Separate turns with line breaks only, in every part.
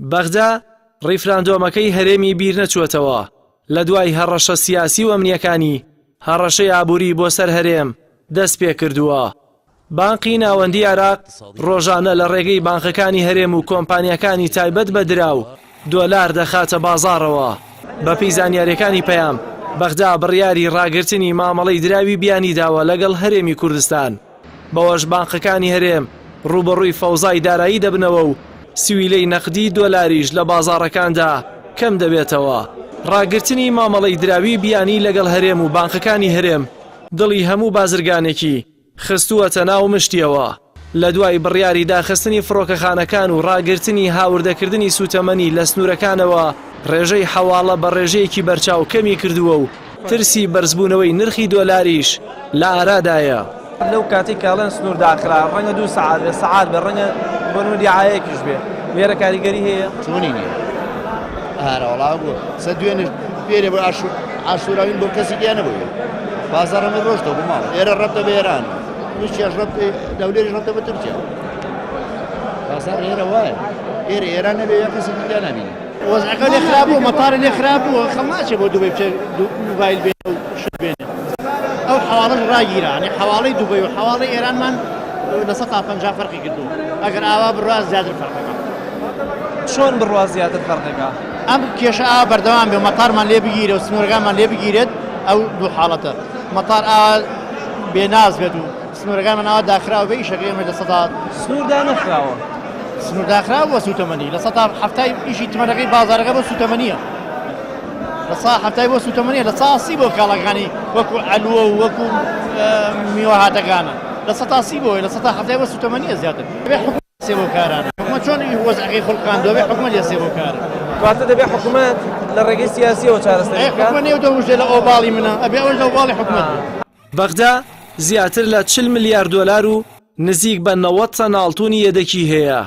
بەغدا ڕیفراندۆمەکەی هەرێمی بیرنەچووەتەوە، لە دوای هەڕەشە سیاسی و ئەمنییەکانی، هەڕەشەی ئابووری بۆ سەر هەرێم دەستپێکردووە. بانقی ناوەندی عێراق ڕۆژانە لە ڕێگەی بانقەکانی هەرێم و کۆمپانیاکانی تایبەت بە دراو، دۆلار دەخاتە بازاڕەوە. بەپێی زانیارییەکانی پەیام، بەغدا بڕیاری ڕاگرتنی مامەڵەی دراوی بیانی داوە لەگەڵ هەرێمی کوردستان. بەوەش بانقەکانی هەرێم ڕووبەڕووی فەوزای دارایی دەبنەوە و سویلەی نەقدی دۆلاریش لە بازاڕەکاندا کەم دەبێتەوە. ڕاگرتنی مامەڵەی دراوی بیانی لەگەڵ هەرێم و بانقەکانی هەرێم دڵی هەموو بازرگانێکی خستووەتە ناو مشتیەوە. لە دوای بڕیاری داخستنی فڕۆکەخانەکان و ڕاگرتنی هاوردەکردنی سووتەمەنی لە سنوورەکانەوە، ڕێژەی حەواڵە بە ڕێژەیەکی بەرچاو کەمی کردووە و ترسی بەرزبوونەوەی نرخی دۆلاریش لە ئارادایە.
لەو کاتەی کە ئەڵێن سنوور داخرا ڕەنگە دوو سەعات بێ سەعات بێ ڕەنگە بۆ نموونە دیعایەکیش بێ لێرە کاریگەری هەیە؟
چۆنی نییە ئارەوەڵا بوو سە دوێنێش پێرێ بۆ ئاشوراوین بۆ کەسی دیانە بوو بازاڕەمە ڕۆشتەوە بۆ ماڵ ئێرە ڕەبتە بە ئێران تورکیاش ڕەبت دەولێریش ڕەبتە بە تورکیا بازاڕ ئێرە وایە ئێرە ئێران نەبێ یا کەسی دیکە نابینی
وەزعەکە لێ خراپ بوو مەتارە لێ خراپ بوو خەڵ ناچێ بۆ دوبەی بچێ موبایل بێنێ و شت بێنێ ئەو حەواڵەش ڕاگیرا ینی حەواڵەی دوبەی و حەواڵەی ئێرانمان 50% فەرقی کردو ئەگەر ئاوا بڕوا زیاتر فەرقەکە
چۆن بڕوا زیاتر فەرقەکە
ئەم کێشە ئاوا بەردەوام بێ مەتارمان لێ بگیرێ و سنوورەکانمان لێ بگیرێت ئەو دوو حاڵەتە مەتار ئاوا بێناز بێت و سنوورەکانمان ئاوا داخراو بێ ئیشەکەی ئێمە
سنوور دانەخراوە.
سنوور داخراو بۆ سووتەمەنی 70% ئیشی تمەنەکەی بازارەکە بۆ سووتەمەنیە 70% بۆ سووتەمەنیە 30% بۆ کاڵاکانی وەکو عەلوە و وەکو میوەهاتەکانە 30% بۆی 70% بۆ سووتەمەنیە زیاتر دەبێ سێ بۆ کارانە حکومەت چۆن وەزعەکەی خوڵقاندووە بێ حکومەت لێ سێ بۆ کارە.
واتە دەبێ حکومەت لە ڕێگەی سیاسیەوە چارەسەری بکات.
حکومەت نێو دەوژێ لە ئۆباڵی منە ئەبێ ئەوەش لە ئۆباڵی حکومەت بێ.
بەغدا زیاتر لە 40 ملیار دۆلار و نزیک بە 90 تەن ئاڵتونی یەدەکی هەیە.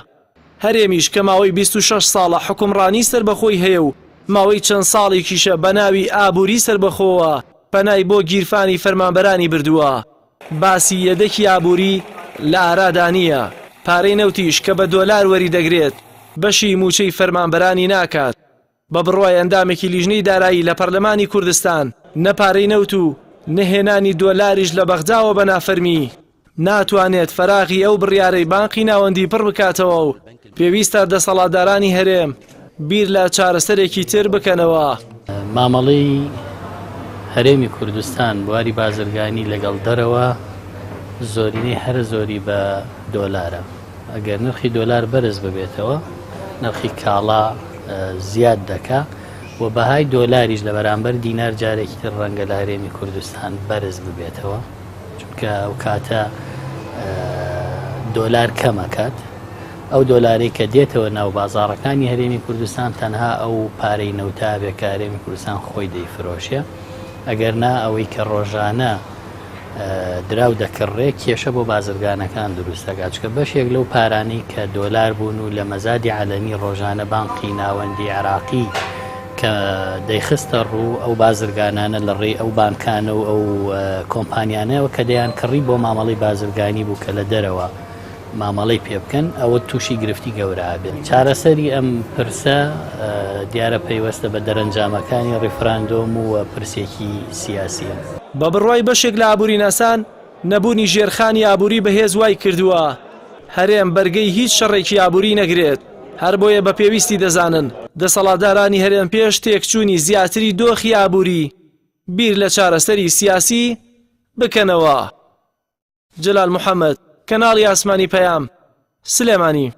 هەرێمیش کە ماوەی 26 ساڵە حوکمڕانی سەربەخۆی هەیە و ماوەی چەند ساڵێکیشە بە ناوی ئابووری سەربەخۆوە پەنای بۆ گیرفانی فەرمانبەرانی بردووە، باسی یەدەکی ئابووری لە ئارادا نییە، پارەی نەوتیش کە بە دۆلار وەریدەگرێت بەشی مووچەی فەرمانبەرانی ناکات. بە بڕوای ئەندامێکی لیژنەی دارایی لە پەرلەمانی کوردستان، نە پارەی نەوت و نە هێنانی دۆلاریش لە بەغداوە بە نافەرمی ناتوانێت فەراغی ئەو بڕیارەی بانقی ناوەندی پڕ بکاتەوە و پێویستە دەسەڵاتدارانی هەرێم بیر لە چارەسەرێکی تر بکەنەوە.
مامەڵەی هەرێمی کوردستان بواری بازرگانی لەگەڵ دەرەوە زۆرینەی هەرە زۆری بە دۆلارە ئەگەر نرخی دۆلار بەرز ببێتەوە نرخی کاڵا زیاد دەکا و بەهای دۆلاریش لە بەرامبەر دینار جارێکی تر ڕەنگە لە هەرێمی کوردستان بەرز ببێتەوە چونکە ئەو کاتە دۆلار کەمەکات ئەو دۆلارەی کە دێتەوە ناو بازاڕەکانی هەرێمی کوردستان تەنها ئەو پارەی نەوتە بێ کە هەرێمی کوردستان خۆی دەیفرۆشێ ئەگەر نا ئەوەی کە ڕۆژانە دراو دەکڕێ کێشە بۆ بازرگانەکان دروست دەکات چکە بەشێک لەو پارانەی کە دۆلار بوون و لە مەزادی عەلەنی ڕۆژانە بانقی ناوەندی عێراقی کە دەیخستە ڕوو ئەو بازرگانانە لە ڕێی ئەو بانکانە و ئەو کۆمپانیانەوە کە دەیان کڕی بۆ مامەڵی بازرگانی بوو کە لە دەرەوە مامەڵەی پێ بکەن ئەوە تووشی گرفتی گەورە ئەبێت. چارەسەری ئەم پرسە دیارە پەیوەستە بە دەرەنجامەکانی ڕیفراندۆم و پرسێکی سیاسیە.
بە بڕوای بەشێک لە ئابووریناسان، نەبوونی ژێرخانی ئابووری بەهێز وای کردووە هەرێم بەرگەی هیچ شەڕێکی ئابووری نەگرێت، هەربۆیە بە پێویستی دەزانن دەسەڵاتدارانی هەرێم پێش تێکچوونی زیاتری دۆخی ئابووری بیر لە چارەسەری سیاسی بکەنەوە. جەلال محەمەد، کەناڵی ئاسمانی پەیام، سلێمانی.